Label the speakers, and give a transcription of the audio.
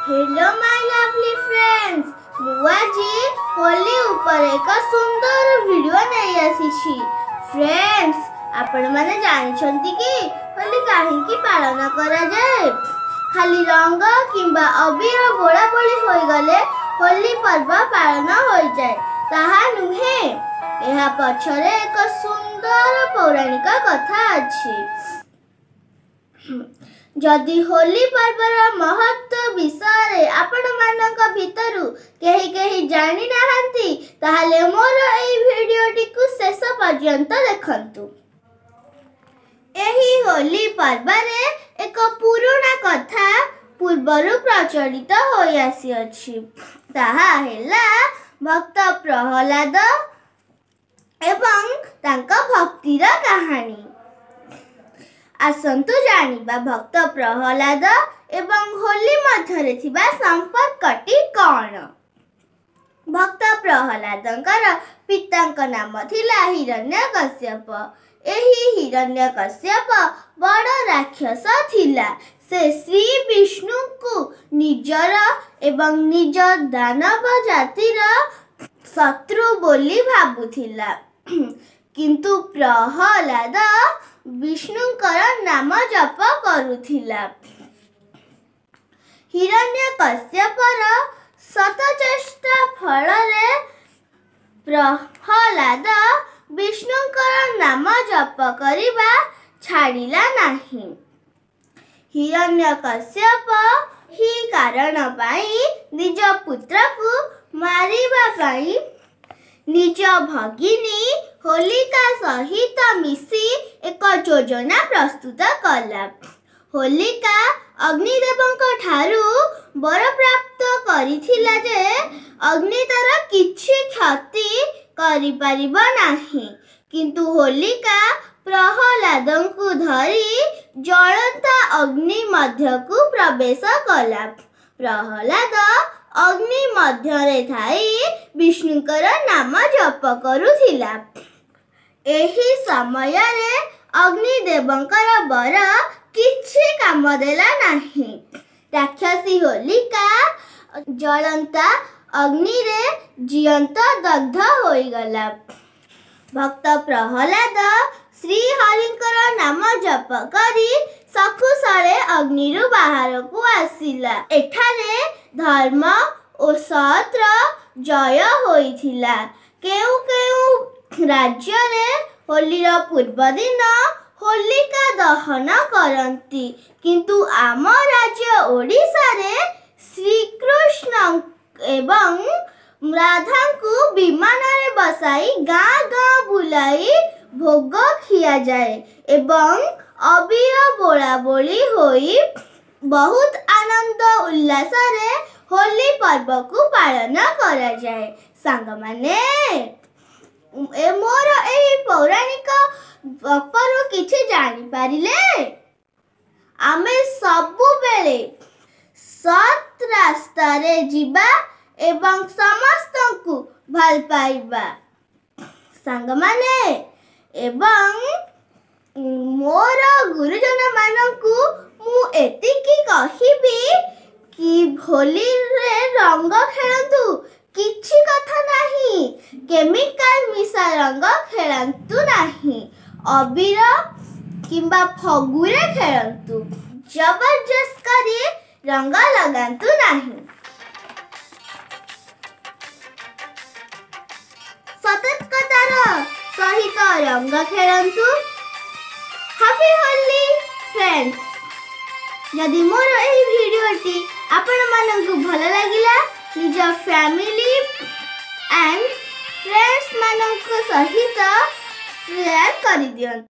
Speaker 1: Hello my lovely friends, ମୁଁ ଆଜି ହୋଲି ଉପରେ ଏକ ସୁନ୍ଦର ଭିଡ଼ିଓ ନେଇ ଆସିଛି। ଫ୍ରେଣ୍ଡସ୍, ଆପଣମାନେ ଜାଣିଛନ୍ତି କି ହୋଲି କାହିଁକି ପାଳନ କରାଯାଏ? ଖାଲି ରଙ୍ଗ କିମ୍ବା ଅବିର ବୋଳାବୋଳି ହୋଇଗଲେ ହୋଲି ପର୍ବ ପାଳନ ହୋଇଯାଏ, ତାହା ନୁହେଁ। ଏହା ପଛରେ ଏକ ସୁନ୍ଦର ପୌରାଣିକ କଥା ଅଛି। ଯଦି ହୋଲି ପର୍ବର ମହତ୍ତ୍ୱ ବିଷୟରେ ଆପଣମାନଙ୍କ ଭିତରୁ କେହି କେହି ଜାଣିନାହାନ୍ତି, ତାହେଲେ ମୋର ଏହି ଭିଡ଼ିଓଟିକୁ ଶେଷ ପର୍ଯ୍ୟନ୍ତ ଦେଖନ୍ତୁ। ଏହି ହୋଲି ପର୍ବରେ ଏକ ପୁରୁଣା କଥା ପୂର୍ବରୁ ପ୍ରଚଳିତ ହୋଇଆସିଅଛି। ତାହା ହେଲା ଭକ୍ତ ପ୍ରହ୍ଲାଦ ଏବଂ ତାଙ୍କ ଭକ୍ତିର କାହାଣୀ। ଆସନ୍ତୁ ଜାଣିବା ଭକ୍ତ ପ୍ରହ୍ଲାଦ ଏବଂ ହୋଲି ମଧ୍ୟରେ ଥିବା ସମ୍ପର୍କଟି କ'ଣ। ଭକ୍ତ ପ୍ରହ୍ଲାଦଙ୍କର ପିତାଙ୍କ ନାମ ଥିଲା ହିରଣ୍ୟକଶ୍ୟପ। ଏହି ହିରଣ୍ୟକଶ୍ୟପ ବଡ଼ ରାକ୍ଷସ ଥିଲା। ସେ ଶ୍ରୀ ବିଷ୍ଣୁଙ୍କୁ ନିଜର ଏବଂ ନିଜ ଦାନବ ଜାତିର ଶତ୍ରୁ ବୋଲି ଭାବୁଥିଲା। କିନ୍ତୁ ପ୍ରହ୍ଲାଦ ବିଷ୍ଣୁଙ୍କର ନାମ ଜପ କରୁଥିଲା। ହିରଣ୍ୟକଶ୍ୟପର ଶତଚେଷ୍ଟା ଫଳରେ ପ୍ରହ୍ଲାଦ ବିଷ୍ଣୁଙ୍କର ନାମ ଜପ କରିବା ଛାଡ଼ିଲା ନାହିଁ। ହିରଣ୍ୟକଶ୍ୟପ ହିଁ କାରଣ ପାଇଁ ନିଜ ପୁତ୍ରକୁ ମାରିବା ପାଇଁ ନିଜ ଭଗିନୀ ହୋଲିକା ସହିତ ମିଶି ଏକ ଯୋଜନା ପ୍ରସ୍ତୁତ କଲା। ହୋଲିକା ଅଗ୍ନିଦେବଙ୍କ ଠାରୁ ବରପ୍ରାପ୍ତ କରିଥିଲା ଯେ ଅଗ୍ନି ତାର କିଛି କ୍ଷତି କରିପାରିବ ନାହିଁ। କିନ୍ତୁ ହୋଲିକା ପ୍ରହ୍ଲାଦଙ୍କୁ ଧରି ଜଳନ୍ତା ଅଗ୍ନି ମଧ୍ୟକୁ ପ୍ରବେଶ କଲା। ପ୍ରହ୍ଲାଦ ଅଗ୍ନି ମଧ୍ୟରେ ଥାଇ ବିଷ୍ଣୁଙ୍କର ନାମ ଜପ କରୁଥିଲା। ଏହି ସମୟରେ ଅଗ୍ନିଦେବଙ୍କର ବର କିଛି କାମ ଦେଲା ନାହିଁ। ରାକ୍ଷସୀ ହୋଲିକା ଜଳନ୍ତା ଅଗ୍ନିରେ ଜୀଅନ୍ତ ଦଗ୍ଧ ହୋଇଗଲା। ଭକ୍ତ ପ୍ରହ୍ଲାଦ ଶ୍ରୀହରିଙ୍କର ନାମ ଜପ କରି ସକୁଶଳେ ଅଗ୍ନିରୁ ବାହାରକୁ ଆସିଲା। ଏଠାରେ ଧର୍ମ ଓ ସତ୍ର ଜୟ ହୋଇଥିଲା। କେଉଁ କେଉଁ ରାଜ୍ୟରେ ହୋଲିର ପୂର୍ବଦିନ ହୋଲିକା ଦହନ କରନ୍ତି, କିନ୍ତୁ ଆମ ରାଜ୍ୟ ଓଡ଼ିଶାରେ ଶ୍ରୀକୃଷ୍ଣ ଏବଂ ରାଧାଙ୍କୁ ବିମାନରେ ବସାଇ ଗାଁ ଗାଁ ବୁଲାଇ ଭୋଗ ଖିଆଯାଏ ଏବଂ ଅବିର ବୋଳାବୋଳି ହୋଇ ବହୁତ ଆନନ୍ଦ ଉଲ୍ଲାସରେ ହୋଲି ପର୍ବକୁ ପାଳନ କରାଯାଏ। ସାଙ୍ଗମାନେ, ମୋର ଏହି ପୌରାଣିକ ଗପରୁ କିଛି ଜାଣିପାରିଲେ? ଆମେ ସବୁବେଳେ ସତ୍ ରାସ୍ତାରେ ଯିବା ଏବଂ ସମସ୍ତଙ୍କୁ ଭଲ ପାଇବା। ସାଙ୍ଗମାନେ, ଏବଂ ମୋର ଗୁରୁଜନମାନଙ୍କୁ ମୁଁ ଏତିକି କହିବି କି ହୋଲିରେ ରଙ୍ଗ ଖେଳନ୍ତୁ, କିଛି କଥା ନାହିଁ, କେମିକାଲ ମିଶା ରଙ୍ଗ ଖେଳନ୍ତୁ ନାହିଁ, ଅବିର କିମ୍ବା ଫଗୁରେ ଖେଳନ୍ତୁ, ଜବରଦସ୍ତ କରି ରଙ୍ଗ ଲଗାନ୍ତୁ ନାହିଁ। ସତର୍କତାର ସହିତ ରଙ୍ଗ ଖେଳନ୍ତୁ। Happy Holi friends. ଯଦି ମୋର ଏହି ଭିଡ଼ିଓଟି ଆପଣମାନଙ୍କୁ ଭଲ ଲାଗିଲା, ନିଜ ଫ୍ୟାମିଲି ଆଣ୍ଡ ଫ୍ରେଣ୍ଡସ୍ ମାନଙ୍କ ସହିତ ସେୟାର କରିଦିଅନ୍ତୁ।